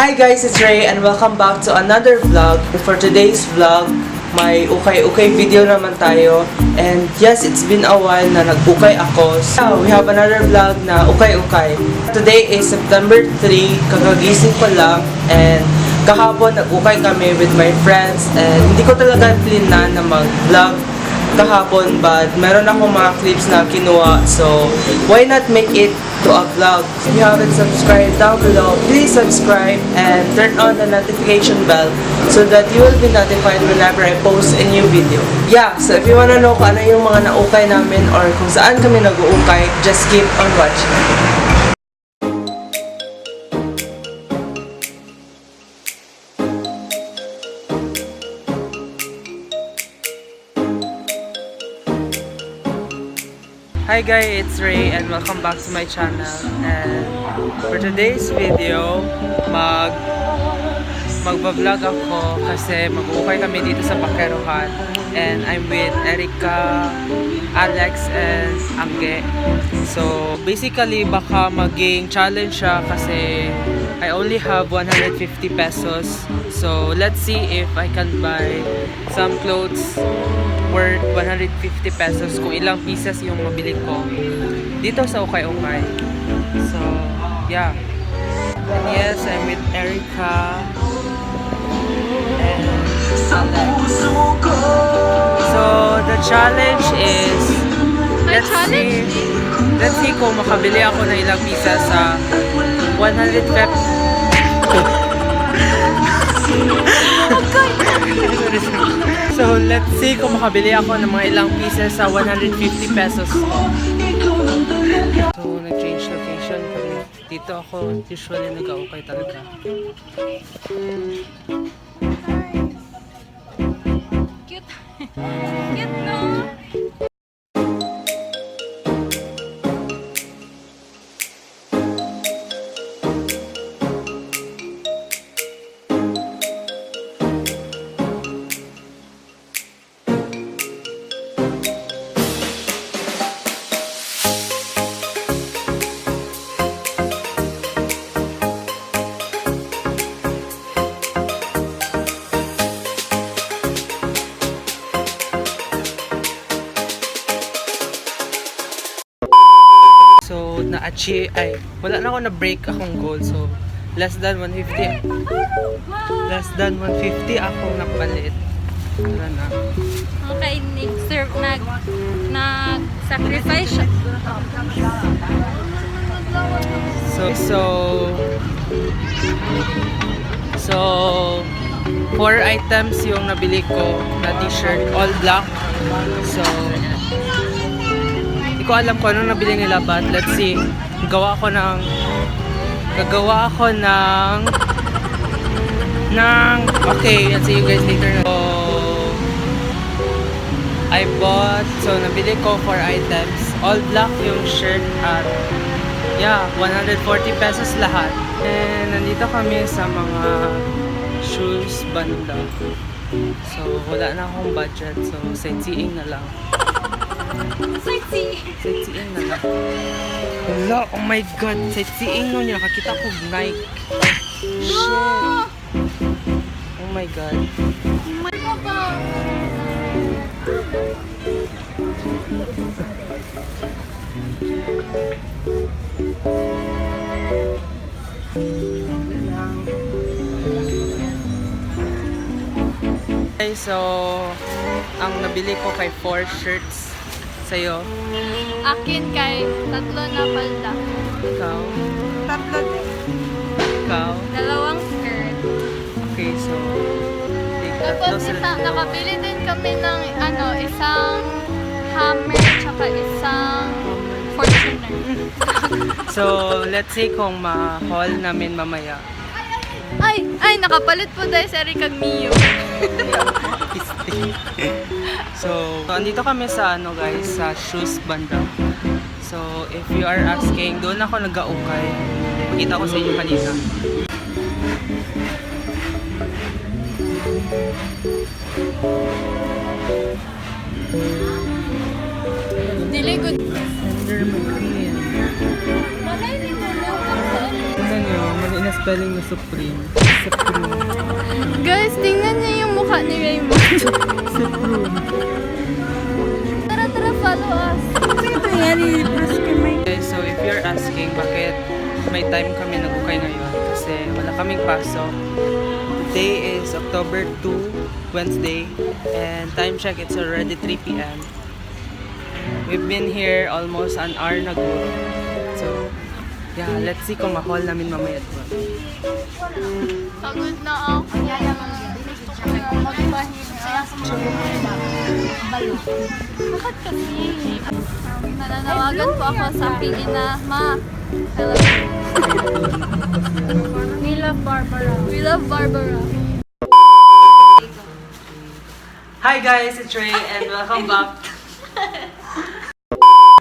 Hi guys, it's Ray and welcome back to another vlog. For today's vlog, may ukay-ukay video naman tayo. And yes, it's been a while na nag-ukay ako. So, we have another vlog na ukay-ukay. Today is September 3, kakagising ko lang, and kahapon nag-ukay kami with my friends, and hindi ko talaga plinan na mag-vlog kahapon, but meron akong mga clips na kinuha, so why not make it to a vlog? If you haven't subscribed down below, please subscribe and turn on the notification bell so that you will be notified whenever I post a new video. Yeah, so if you wanna know kung ano yung mga naukay namin or kung saan kami nag-uukay, just keep on watching. Hi guys, it's Ray and welcome back to my channel. And for today's video, magba-vlog ako kasi mag-uukay kami dito sa Bakerohan, and I'm with Erica, Alex, and Angge. So basically, baka maging challenge siya kasi I only have 150 pesos. So let's see if I can buy some clothes worth 150 pesos, kung ilang pieces yung mabili ko dito sa Ukay Ukay. So, yeah. And yes, I'm with Erica and Alex. So, the challenge is May let's see challenge. Let's see kung makabili ako ng ilang pieces sa 150. So, let's see kung makabili ako ng mga ilang pieces sa 150 pesos ko. So, nag-change location kami. Dito ako usually nag-aukay talaga. Cute. Cute, no? So, na-achieve, ay, wala na ako na-break akong goal. So, less than 150. Less than 150 akong napalit. Tara na. Okay, nag-serve, nag-sacrifice siya. So, four items yung nabili ko na t-shirt, all black. So, hindi ko alam kung anong nabili nila, but let's see. Gagawa ako ng, okay, I'll see you guys later. So, I bought, so nabili ko four items. All black yung shirt at yeah, 140 pesos lahat. And nandito kami sa mga shoes banda. So, wala na akong budget. So, sightseeing na lang. Sightseeing. Sightseeing na lang. Wala, oh my God. Sightseeing no, nakakita ko Nike. Shit. Oh my God. Ano ba? Okay, so, ang nabili ko kay four shirts sa'yo. Akin kay tatlo na palda. Ikaw? Tatlo din. Ikaw? Dalawang skirt. Okay, so, take tatlo Tapos sila. isa, nakabili din kami ng ano, isang hammer tsaka isang Fortuner. So, let's see kung ma-haul namin mamaya. Ay, ay, nakapalit po dahil sa Eric Mio. Piste. So, andito kami sa ano guys, sa shoes banda. So, if you are asking, doon ako nag-aukay. Pakita ko sa inyo kanina. Dili good. Under McQueen. Malay ni mo. Ito nyo, mali. na spelling na Supreme. Supreme. Guys, tingnan niyo yung mukha ni Raymond. Supreme. Tara, tara, follow us. Okay, so if you're asking bakit may time kami nag-ukay ngayon, kasi wala kaming pasok. Today is October 2, Wednesday, and time check, it's already 3 p.m. We've been here almost an hour na gud. So, yeah, let's see kung ma-haul namin mamaya doon. Pagod na ako. Gusto ko na magpahinga. Bakit kasi? Nananawagan po ako sa aking ina. Ma, I love you. We love Barbara. We love Barbara. Hi guys, it's Ray and welcome back.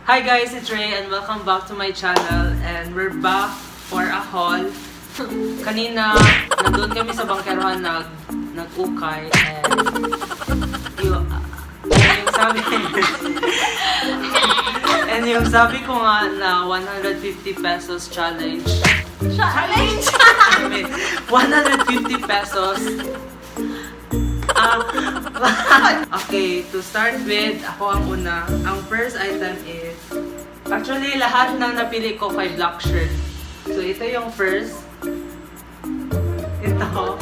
Hi guys, it's Ray and welcome back to my channel, and we're back for a haul. Kanina, nandun kami sa bangkerohan nag-ukay and yung sabi ko nga na 150 pesos challenge. Challenge! I mean, 150 pesos. Ah, okay, to start with, ako ang una. Ang first item is, actually, lahat ng napili ko kay black shirt. So, ito yung first. Ito.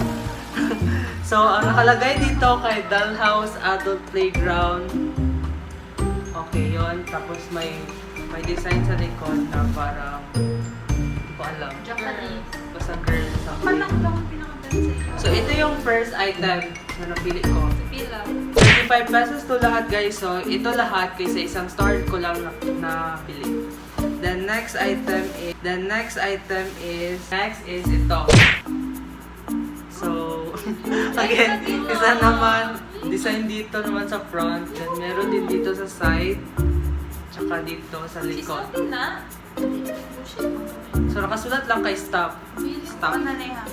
So, ang nakalagay dito kay Dollhouse Adult Playground. Okay, yon. Tapos may design sa likod na parang, hindi ko alam. Japanese. Basta girl something. Parang pinaka-best sa iyo. So, ito yung first item na napili ko. Pila. 35 pesos to lahat, guys. So, ito lahat kaysa isang store ko lang napili. The next item is, next is ito. So, again, isa naman, design dito naman sa front. Then, meron din dito sa side. Tsaka dito sa likod. Na. So, nakasulat lang kay stop. Stop. Ano na yan?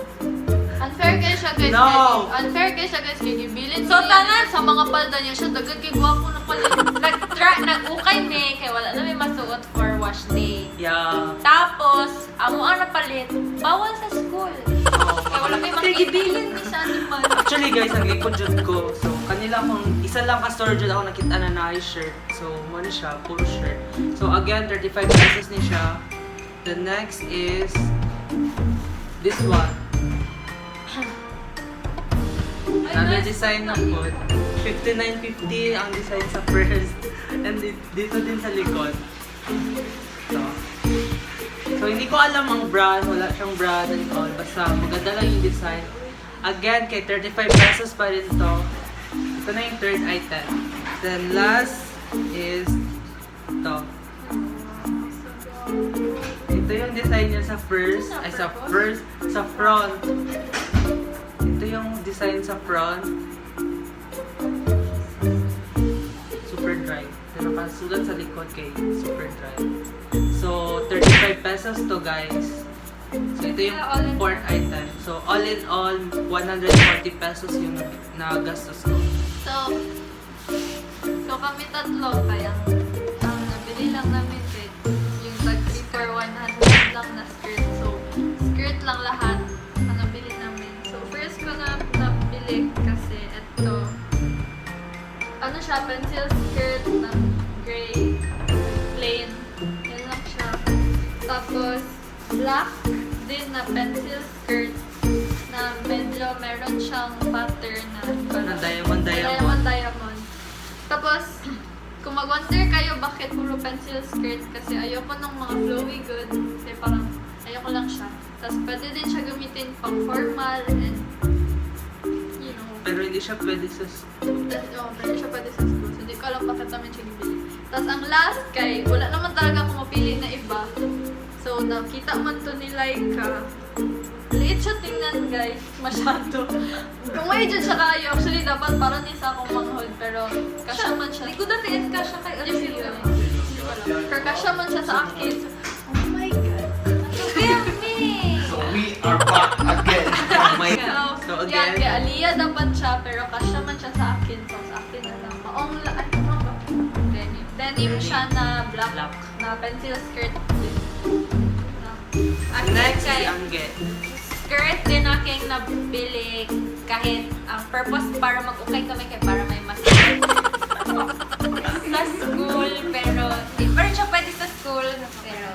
Unfair kay siya, guys. No! Unfair kay siya, guys. Kay gibilin So, niya tanan- sa mga palda niya siya. Daghan kay gwapo na palit. Nag-try, nag-ukay me, kay wala na may masuot for wash day. Yeah. Tapos, amo ang napalit, bawal sa school. Kay wala may Kay makita. gibilin ni siya ni man. Actually guys, naglingkod jud ko. So, kanila akong, isa lang ka store jud ako nakita na naay shirt. So, mo ni siya, puro shirt. So, again, 35 pesos ni siya. The next is this one. Another design na po. 59.50 ang design sa first. And dito din sa likod. So, so, hindi ko alam ang brand. Wala siyang brand and all. Basta maganda lang yung design. Again, kay 35 pesos pa rin to. Ito na yung third item. Then last is ito. Ito yung design niya sa first, ay sa first, sa front. Ito yung design sa front. Super dry. Then nakasulat sa likod kay super dry. So, 35 pesos to, guys. So, ito yung fourth item. So, all in all, 140 pesos yung nagastos ko. So kami tatlo, kaya ang nabili lang namin kay yung tag 3 for 100 lang na skirt. So, skirt lang lahat ang nabili namin. So, first ko na nabili kasi ito, ano siya, pencil skirt na gray, plain. Yan lang siya. Tapos, black din na pencil skirt na medyo meron siyang pattern na Na diamond, diamond. Diamond, diamond. Tapos, kung mag-wonder kayo bakit puro pencil skirt, kasi ayoko ng mga flowy good. Kasi parang ayoko lang siya. Tapos pwede din siya gamitin pang formal and Pero hindi siya pwede sa tas, oh, pwede siya pwede sa school. So, hindi ko alam bakit namin siya ginbili. Tapos ang last kay, wala naman talaga akong mapili na iba. So, nakita man to ni Laika. Liit siya tingnan, guys. Masyado. Kung may dyan siya kayo, actually, dapat parang isa akong manghod. Pero, kasya man siya. Di ko dati kasya kay Hindi Olivia. ko alam. Pero kasya man siya sa akin. So, oh my God. Film me! So we are back again. Oh my. So, So yeah, again, kay Aliyah dapat siya, pero kasya man siya sa akin. So, sa akin na lang. Maong la, ano ba? Denim. Denim siya na black, Black. na pencil skirt din. Na. Next kay- si Angge. Skirt din aking nabili kahit ang purpose para mag-ukay kami kay para may mas sa school, pero di pa rin siya pwede sa school, pero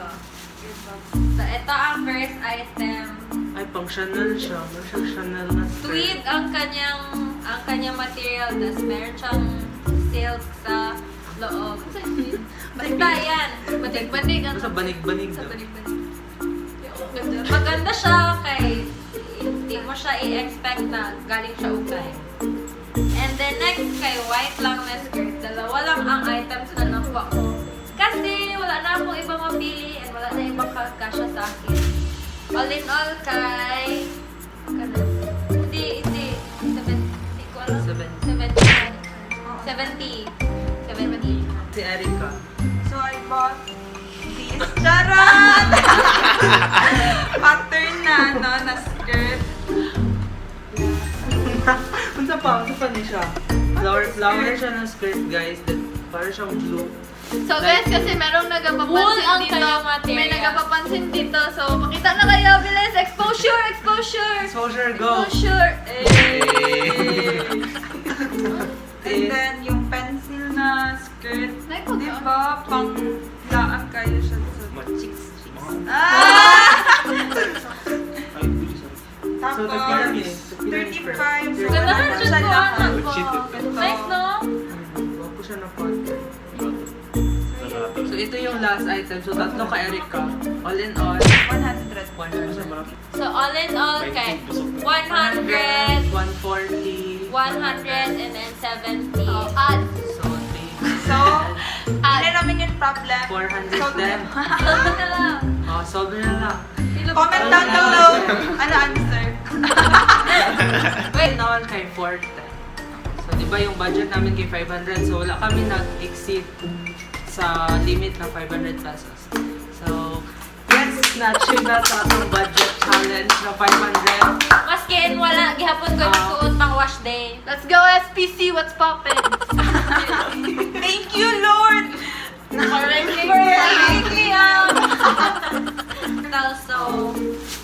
so ito ang first item. Ay, pang Chanel siya. Meron siyang Chanel na skirt. Tweed ang kanyang material, tas meron siyang silk sa loob. Basta yan. Banig-banig ang Basta banig-banig Sa daw. banig-banig. Yung ganda. Maganda siya kay hindi mo siya i-expect na galing siya ukay. And then next kay white lang na skirt. Dalawa lang ang items na nakuha ko. Kasi wala na akong ibang mapili and wala na ibang kasya sa akin. All in all kay kano? Hindi, hindi. 70 ko alam. 70. 70. 70. 70. Si Erica. So I bought this charot! Pattern na, ano, na skirt. Unsa pa? Unsa pa ni siya? Flower, flower siya ng skirt, guys. That, para siyang blue. So guys, kasi merong Wool nagapapansin ang dito. kanyang material. May nagapapansin dito. So, makita na kayo. Bilis! Exposure! Exposure! Exposure, go! Exposure! Eh! And then, yung pencil na skirt. Nay, ko Di ba? Pang laan kayo siya sa Chicks. Ah! Ay, bilis. So, Tapos, tagpila ni? Tagpila ni 35. So, Ganda wala siya siya ko, lahat. anak ko. Nice, no? Gwapo siya na pattern. So, ito yung last item. So, tatlo ka Erica. All in all, 100. 100. So, all in all, kay 100, 140. 100, and then 70. Oh, add. So, 3. So, Add. hindi namin yung problem. 410. Solve na lang. Oh, solve na lang. Comment down below. Ano answer? Wait, naman kay 410. So, di ba yung budget namin kay 500? So, wala kami nag-exceed sa limit ng 500 pesos. So, yes, na-achieve na sa atong budget challenge na 500. Maskin, wala. Gihapon ko Ah. suot pang wash day. Let's go SPC! What's poppin'? Thank you, Lord! For waking me up. So,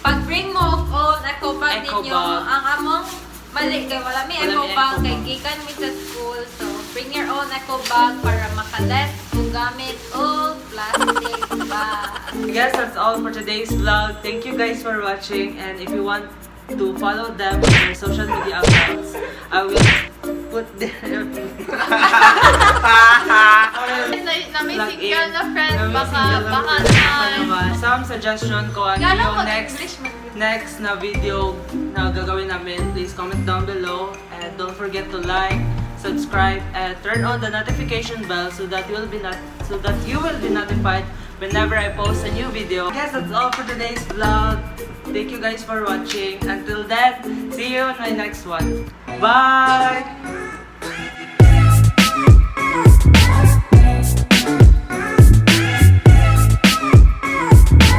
pag bring mo og own eco bag Eco ninyo, bag. ang among mali kay wala mi Wala eco mi bag eco kay bag. gikan mi sa school. So, bring your own eco bag para makaless kung gamit og plastic bag. I guess that's all for today's vlog. Thank you guys for watching, and if you want to follow them on their social media accounts, I will put their Na may Plug single in. na friend, Na may baka, single na baka friend, baka naman. naman. Some suggestion ko ano Gano'n yung next mag-English man. Next na video na gagawin namin, please comment down below and don't forget to like, subscribe, and turn on the notification bell so that you will be notified whenever I post a new video. I guess that's all for today's vlog. Thank you guys for watching. Until then, see you on my next one. Bye!